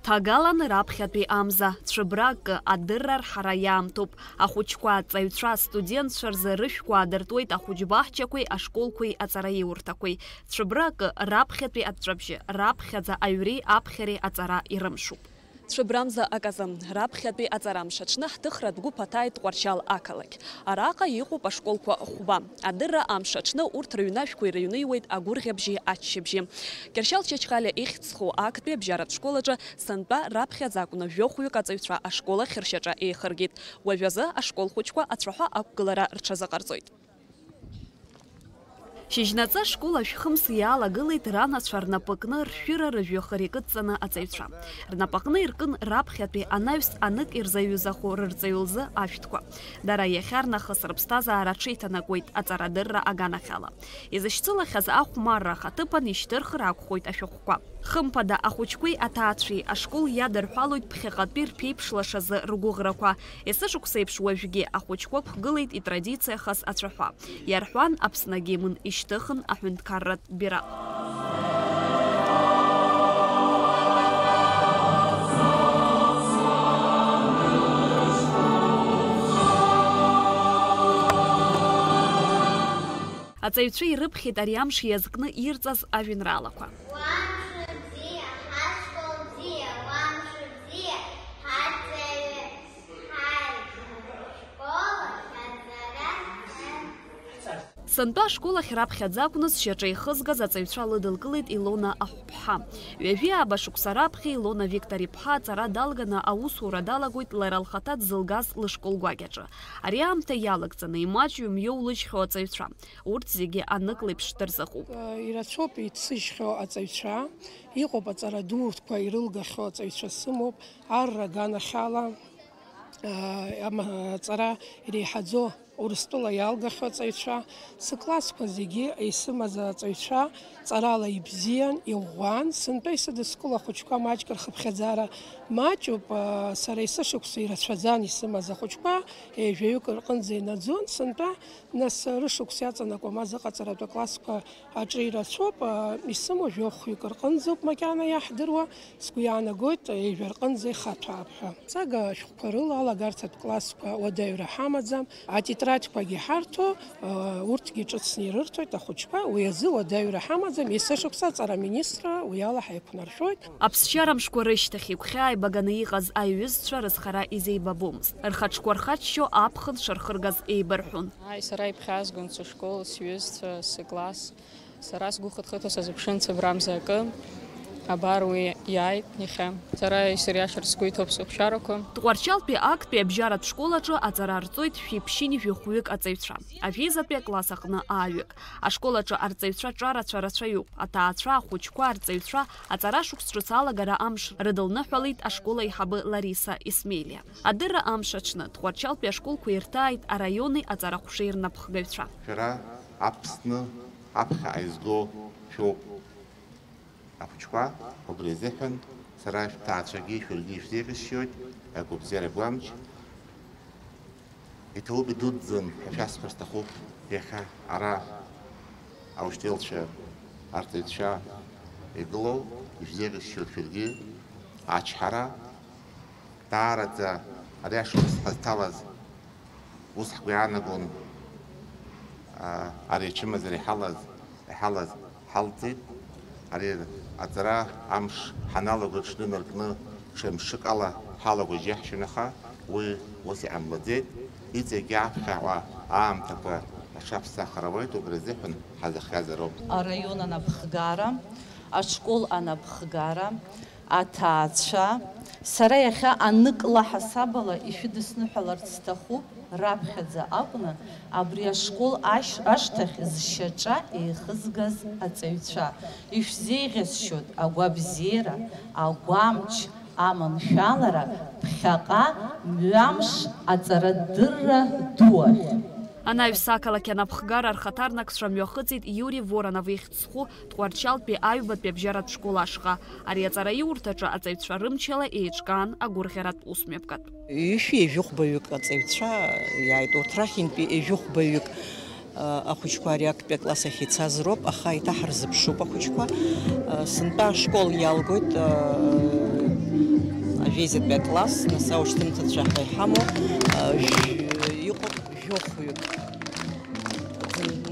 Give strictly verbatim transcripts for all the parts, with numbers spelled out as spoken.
Ҭагалан раԥхьатәи амза, цәыбра акы, адырра арҳара иаамҭоуп. Ахәыҷқәа, аҵаҩцәа, астудентцәа рзы рышәқәа аадыртуеит ахәыҷбаҳчақәеи ашколқәеи аҵараиурҭақәеи. Цәыбра акы, раԥхьатәи аҵәҵәабжьы, раԥхьаӡа аҩреи аԥхьареи аҵара ирымшуп. Цәыбрамза аказы, раԥхьатәи аҵарамш аҽны ҳҭыхратә гәыԥ аҭааит Тҟәарчал ақалақь. Араҟа иҟоуп ашколқәа хәба. Адырра амш аҽны урҭ рыҩнашәқәа ирыҩныҩуеит агәырӷьабжьи аччабжьи. Кьыршьал Чачхалиа ихьӡ зху актәи абжьаратә школ аҿы сынтәа раԥхьаӡа акәны жәохәҩык аҵаҩцәа ашкол ахь ршьаҿа еихыргеит. Уажәазы ашкол хәыҷқәа ацәаҳәа ақәгылара рҽазыҟарҵоит. Шьыжьнаҵы ашкол ашәхымс иалагылеит ранацәа рнапы кны ршәыра рыжәҩахыр икыдҵаны аҵаҩцәа. Рнапаҟны иркын раԥхьатәи анаҩс анык ирзаҩызахо рырҵаҩы лзы ашәҭқәа. Дара иахьарнахыс рыԥсҭазаара аҽеиҭанакуеит аҵарадырра аганахьала. Изышьцылахьаз ахәмарра ахаҭыԥан ишьҭырхыр акәхоит ашәҟәқәа. Хымԥада, ахәыҷқәеи аҭаацәеи ашкол иадырҳәалоит ԥхьаҟатәи рԥеиԥш лашазы ргәыӷрақәа. Есышықәса еиԥш уажәгьы ахәыҷқәа ықәгылеит итрадициахаз ацәаҳәа. Иарҳәан, Аԥсны агимн ишьҭыхын аҳәынҭқарратә бираҟ. Аҵаҩцәа ирыԥхьеит ари амш иазкны ирҵаз ажәеинраалақәа. Уа мшыбзиа, ҳашкол бзиа, уа мшыбзиа, ҳаҵаҩы, ҳаи, школ ахь аҵара. Сынтәа ашкол ахь раԥхьаӡа акәны зшьаҿа ихызгаз аҵаҩцәа лыдылкылеит Илона Ахәԥҳа. Ҩажәи ааба шықәса раԥхьа Илона Виктор-иԥҳа аҵара далганы аусура далагоит лара лхаҭа дзылгаз лышкол гәакьаҿы. Ари аамҭа иалагӡаны имаҷҩым иоулыжьхьоу аҵаҩцәа. Урҭ зегьы анык леиԥш дырзыҟоуп. Ирацәоуп ицыжьхьоу аҵаҩцәа, иҟоуп аҵара дуқәа ирылгахьоу аҵаҩцәа сымоуп, арра аганахьала, а, ама-, аҵара иреиҳаӡоу Урыстәыла иалгахьоу аҵаҩцәа, сыклассқәа зегьы исымаз аҵаҩцәа ҵарала ибзиан, иӷәӷәан, сынтәа исыдыскыло ахәыҷқәа маҷк рхыԥхьаӡара маҷуп, а, сара есышықәса ирацәаӡан исымаз ахәыҷқәа, ҩажәаҩык рҟынӡа инаӡон, сынтәа Нас рышықәс иаҵанакуа ма зыҟаҵаратәы аклассқәа аҿы ирацәоуп, а, исымоу жәохәҩык рҟынӡоуп макьана иаҳдыруа, сгәы иаанагоит, ҩажәа рҟынӡа ихаҭәаап ҳәа. Сага ашәҟәқәа рыла алагарҭатә классқәа уадаҩра ҳамаӡам, атетрадқәагьы ҳарҭо, а, урҭгьы ҿыцны ирырҭоит ахәыҷқәа, уи азы уадаҩра ҳамаӡам, есышықәса аҵара аминистрра уи ала ҳаиқәнаршәоит. Аԥсшьара мшқәа рышьҭахь игәхьааибаганы иҟаз аиҩызцәа рызхара изеибабомызт. Рхаҿқәа рхаччо аԥхын шырхыргаз еибарҳәон. Ааи, сара иԥхьазгон сышкол, сҩызцәа, сыкласс. Сара сгәы хыҭхыҭуа сазыԥшын цыбрамза акы. Абар уи иааит иахьа. Сара исыриашарц сгәы иҭоуп сыхәшьарақәа. Тҟәарчалтәи актәи абжьаратә школ аҿы аҵара рҵоит шәиԥшьынҩажәи хәҩык аҵаҩцәа. Ажәеизатәи акласс аҟны ааҩык. Ашкол аҿы арҵаҩцәа ҿарацәа рацәаҩуп. Аҭаацәа, ахәыҷқәа, арҵаҩцәа аҵара шықәс ҿыц алагара амш рыдылныҳәалеит ашкол аиҳабы Лариса Исмелиа. Адырра амш аҽны Тҟәарчалтәи ашколқәа ирҭааит араиони аҵарахәшеи рнапхгаҩцәа. Шәара Аԥсны аԥхьаҟа изго шәоуп. Ахәыҷқәа, убри азыҳәан сара шәҭаацәагьы шәаргьы ишәзеиӷьасшьоит, агәабзиара гәамч. Иҭабуп идуӡӡан ҳәа шәасҳәар сҭахуп, иахьа ара аучителцәа, арҵаҩцәа игылоу, ишәзеиӷьасшьоит шәаргьы ачҳара. Даараӡа ари ашықәс ҳазҭалаз ус ҳгәы иаанагон, а, ари ачымазара иҳалаз, иҳалаз ҳалҵит. Ари аҵара амш ҳаналаго аҽны инаркны ҽа мшык ала ҳалаго џьаҳшьон, аха уи ус иҟамлаӡеит. Иҵегь аԥхьаҟа аамҭақәа аҽаԥсахыр ауеит, убри азыҳәан ҳазыхиазароуп. Араион анапхгара, ашкол анапхгара, аҭаацәа, сара иахьа анык ла ҳасабала ишәыдысныҳәаларц сҭахуп, раԥхьаӡа акәны абри ашкол ашь-, ашҭахь зшьаҿа еихызгаз аҵаҩцәа. Ишәзеиӷьасшьоит агәабзиара, агәамч, аманшәалара, ԥхьаҟа мҩамш аҵарадырра ду ахь. Анаҩс ақалақь анапхгара рхаҭарнакцәа мҩахыҵит Иури Воронов ихьӡ зху Тҟәарчалтәи аҩбатәи абжьаратә школ ашҟа. Ари аҵараиурҭаҿы аҵаҩцәа рымчала еиҿкаан агәырӷьаратә усмҩаԥгатә. Ҩышәи ҩажәи хәбаҩык аҵаҩцәа иааит, урҭ рахьынтәи ҩажәи хәбаҩык, а, ахәыҷқәа ари актәи акласс ахь ицаз роуп, аха еиҭаҳарзыԥшуп ахәыҷқәа. А, сынтәа ашкол иалгоит, а, Жәеизатәи акласс, нас аушьҭымҭацәа ҳәа иҳамоу, а, жә-, иҟоуп жәохәҩык.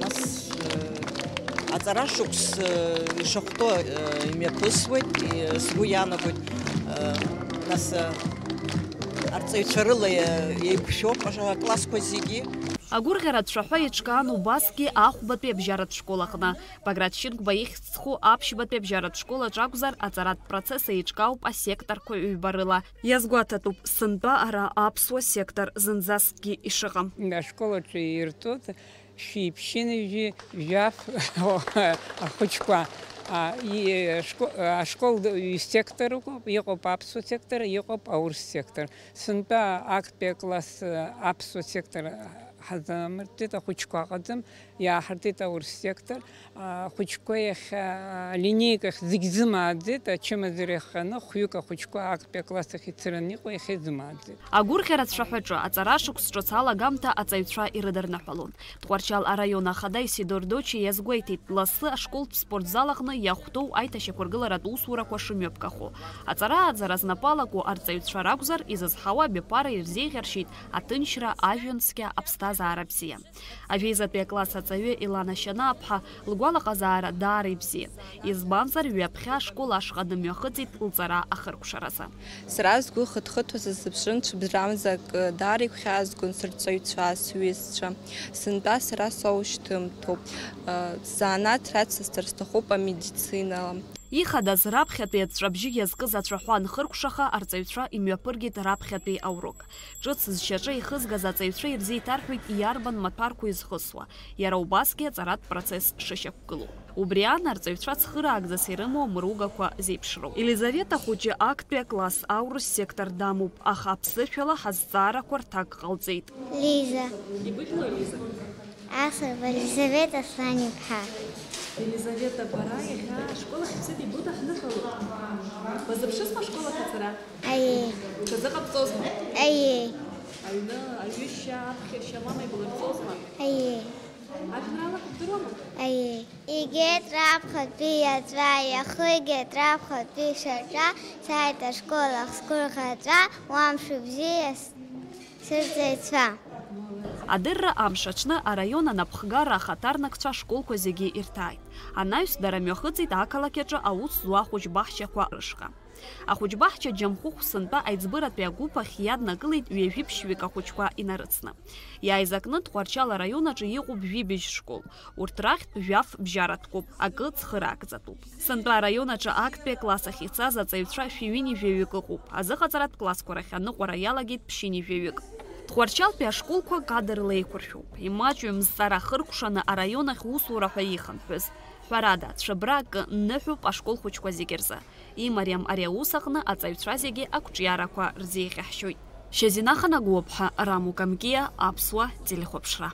Нас, э, аҵара шықәс, э, ишахәҭоу, э, имҩаԥысуеит, и-, сгәы иаанагоит, э, нас, э, арҵаҩцәа рыла, э, еиқәшәоуп аклассқәа зегьы. Агәырӷьаратә цәаҳәа еиҿкаан убасгьы ахәбатәи абжьаратә школ аҟны. Баграт Шьынқәба ихьӡ зху аԥшьбатәи абжьаратә школ аҿы акәзар, аҵаратә процесс еиҿкаауп асекторқәа ҩба рыла. Иазгәаҭатәуп, сынтәа ара аԥсуа сектор зынӡаскгьы ишыҟам. Ашкол аҿы иртәуп шәи ԥшьынҩажәи жәаф ахәыҷқәа. А, и-, ашко-, ашкол ҩ-сектор ыҟоуп, иҟоуп аԥсуа сектор, иҟоуп аурыс сектор. Сынтәа актәи акласс, а, аԥсуа сектор ҳазамыртит, ахәыҷқәа ыҟаӡам, иааҳартит аурыс сектор. Ахәыҷқәа иахьа алинеикахь зегь зымааӡеит, ачымазара иахҟьаны хәҩык ахәыҷқәа актәи акласс ахь ицараны иҟоу иахьа изымааӡеит. Агәырӷьара цәаҳәаҿы аҵара шықәс ҿыц алагамҭа аҵаҩцәа ирыдырныҳәалон. Тҟәарчал араион ахада Исидор Дочи иазгәеиҭеит, лассы ашколтә спортзал аҟны иахәҭоу аиҭашьақәыргыларатә усурақәа шымҩаԥгахо. Аҵара ааӡара знапы алаку арҵаҩцәа ракәзар, изызҳауа абиԥара ирзеиӷьаршьеит аҭынчра, ажәҩан цқьа, аԥсҭазаара бзиа. Ажәеизатәи акласс аҵаҩы Елана Шьанааԥҳа лгәалаҟазаара даара ибзиан, избанзар, ҩаԥхьа ашкол ашҟа дымҩахыҵит лҵара ахыркәшаразы. Сара сгәы хыҭхыҭуа сазыԥшын, цәыбзрамза акы даара игәхьаазгон сырҵаҩцәа, сҩызцәа. Сынтәа сара соушьҭымҭоуп. Сзанааҭ рацысҵар сҭахуп амедицинала. Ихадаз раԥхьатәи аҵәҵәабжьы иазкыз ацәаҳәа анхыркәшаха, арҵаҩцәа имҩаԥыргеит раԥхьатәи аурок. Ҿыц зшьаҿа ихызгаз аҵаҩцәа ирзеиҭарҳәеит иарбан маҭәарқәа изхысуа, иара убасгьы аҵаратә процесс шышьақәгылоу. Убри аан арҵаҩцәа цхыраагӡас ирымоу амыругақәа зеиԥшроу. Елизавета хәыҷы актәи акласс аурыс сектор дамоуп, аха аԥсышәала ҳазҵаарақәа рҭак ҟалҵеит. Лиза. Ибыжәлои, Лиза? Асырба Елизавета Аслан-иԥҳа. Елизавета, бара иахьа ашкол ахь бцеит, ибыдаҳныҳәалоит. Базыԥшызма ашкол ахь ацара? Аиеи. Базыҟабҵозма? Аиеи. Аҩны, аҩышьа, аԥхьашьа, мама ибылырҵозма? Аиеи. Ажәеинраалақәа бдыруама? Аиеи. Игеит раԥхьатәи иаҵәа, иахыгеит раԥхьатәи шьаҿа, сааит ашкол ахь сгәырӷьаҵәа, уа мшыбзиа с-, сырҵаҩцәа. Адырра амш аҽны араион анапхгара ахаҭарнакцәа ашколқәа зегьы ирҭааит. Анаҩс дара мҩахыҵит ақалақь аҿы аус зуа ахәыҷбаҳчақәа рышҟа. Ахәыҷбаҳча Џьамхәыхә сынтәа аиҵбыратәи агәыԥ ахь иаднакылеит ҩажәи ԥшьҩык ахәыҷқәа инарыцны. Иааизакны Тҟәарчал араион аҿы иҟоуп жәибжь школ. Урҭ рахьтә жәаф бжьаратәқәоуп, акы цхыраагӡатәуп. Сынтәа араион аҿы актәи акласс ахь ицаз аҵаҩцәа шәи ҩынҩажәаҩык ыҟоуп, азыҟаҵаратә классқәа рахь аныҟәара иалагеит ԥшьынҩажәаҩык. Тҟәарчалтәи ашколқәа кадрла еиқәыршәоуп. Имаҷҩым зҵара хыркәшаны араион ахь усура ҳәа ихынҳәыз. Ҳәарада, цәыббра акы ныҳәоуп ашкол хәыҷқәа зегьы рзы. Имариам ари аус аҟны аҵаҩцәа зегьы ақәҿиарақәа рзеиӷьаҳшьоит. Шьазина Ханагәыуаԥҳа, Раму Камкиа, Аԥсуа телехәаԥшра.